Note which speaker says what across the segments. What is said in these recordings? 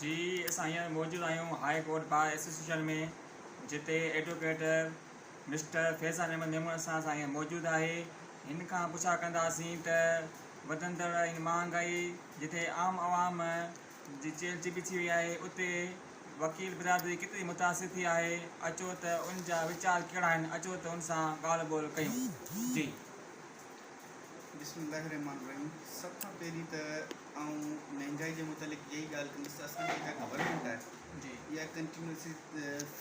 Speaker 1: جي اسان هينئر موجود آهيون هاء ڪورٽ بار ايسوسيئيشن ۾ جتي ايڊووڪيٽ مسٽر فيضان احمد ميمڻ اسان سان هينئر موجود آهي هن کان پڇا ڪنداسين ته وڌندڙ هن مهانگائي جتي عام عوام جي چيلهه چٻي ٿي وئي آهي اتي وڪيل برادري ڪيتري متاثر ٿي آهي اچو ته ان جا ويچار ڪهڙا آهن اچو ته ان سان ڳالهه ٻولهه ڪيون جي.
Speaker 2: بسم الله الرحمٰن الرحيم سڀ کان پهرين ته آئون مهنگائي جي متعلق اها ئي ڳالهه ڪندس ته اسان جي جيڪا گورنمينٽ آهي اها ڪنٽينيوسلي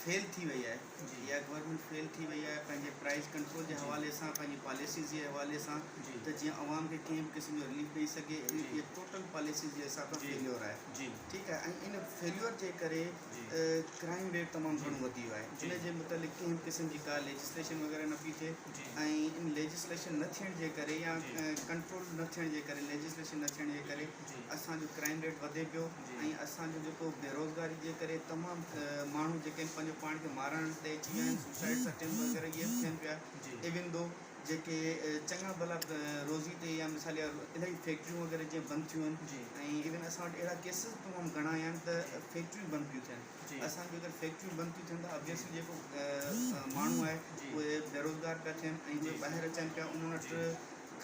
Speaker 2: فيل ٿي وئي آهي اها گورنمينٽ فيل ٿي وئي آهي پنهنجي پرائز ڪنٽرول جي حوالي سان پنهنجي پاليسيز جي حوالي سان ته جيئن عوام کي ڪنهن به قسم جو رليف ڏئي سگهي اهي ٽوٽل پاليسيز جي حساب سان فيليور آهي ٺيڪ آهي ۽ ان فيليور جي ڪري ڪرائم ريٽ تمام گهڻو وڌي ويو آهي ان جي متعلق ڪنهن به قسم جي ڪا ليجسليشن وغيره نه پئي ٿئي ۽ ان ليجسليشن نه ٿيڻ جي ڪري يا ڪنٽرول نه ٿيڻ جي ڪري ليجسليشن نه ٿيڻ جي ڪري اسان جو ڪرائم ريٽ وڌي پيو ۽ اسان جو جيڪو بيروزگاري جي ڪري تمام ماڻهو جيڪي آهن پنهنجو پاڻ کي مارڻ تي اچي ويا آهن سوسائيڊس اٽيمپٽ وغيره اهي به ٿين پيا ايون دو جيڪي چڱا ڀلا روزي تي يا مثال يا الاهي فيڪٽريون وغيره جيئن بند ٿيون آهن ۽ ايون اسان وٽ اهڙا ڪيسز تمام گهڻا آيا آهن ته فيڪٽريون بند پيون ٿين اسان جون اگر فيڪٽريون بند ٿيون ٿين ته آبويسلي جيڪو ماڻهو آهي اهي بيروزگار پيا ٿين ۽ اهي ٻاهر اچن پيا انهن وٽ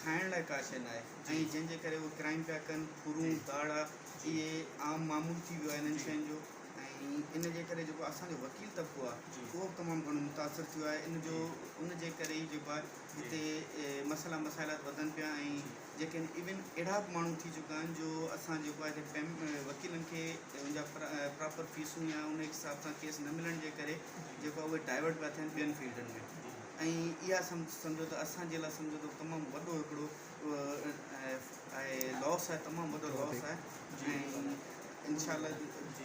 Speaker 2: کائڻ لاء ڪا شيء ناهي ۽ جنهن جي ڪري اهي ڪرائم پيا ڪن ڦرون ڌاڙا اهي عام معمول ٿي ويو آهي انهن شين جو ۽ ان جي ڪري جيڪو اسان جو وڪيل طبقو آهي اهو به تمام گهڻو متاثر ٿيو آهي ان جو ان جي ڪري ئي جيڪو آهي هتي مسئلا مسائلات وڌن پيا ۽ جيڪي آهن ايون اهڙا به ماڻهو ٿي چڪا آهن جو اسان جيڪو آهي پيم وڪيلن کي ان جا پراپر فيسون يا ان حساب سان ڪيس نه ملڻ جي ڪري جيڪو آهي اهي ڊائيورٽ پيا ٿين ٻين فيلڊن ۾ ۽ اها سمجهو ته اسان جي لاء سمجهو ته تمام وڏو هڪڙو آهي لاس آهي تمام وڏو لاس آهي ۽ انشاء الله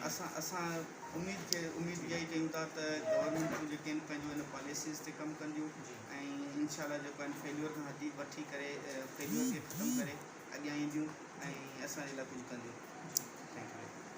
Speaker 2: اسان اسان اميد کي اميد اها ئي ڪيون ٿا ته گورنمينٽ جون جيڪي آهن پنهنجو ان پاليسيز تي ڪم ڪنديون ۽ انشاء الله جيڪو آهن فيليور کان هٿي وٺي ڪري فيليور کي ختم ڪري اڳيان اينديون ۽ اسان جي لاء ڪجهه ڪنديون thank you.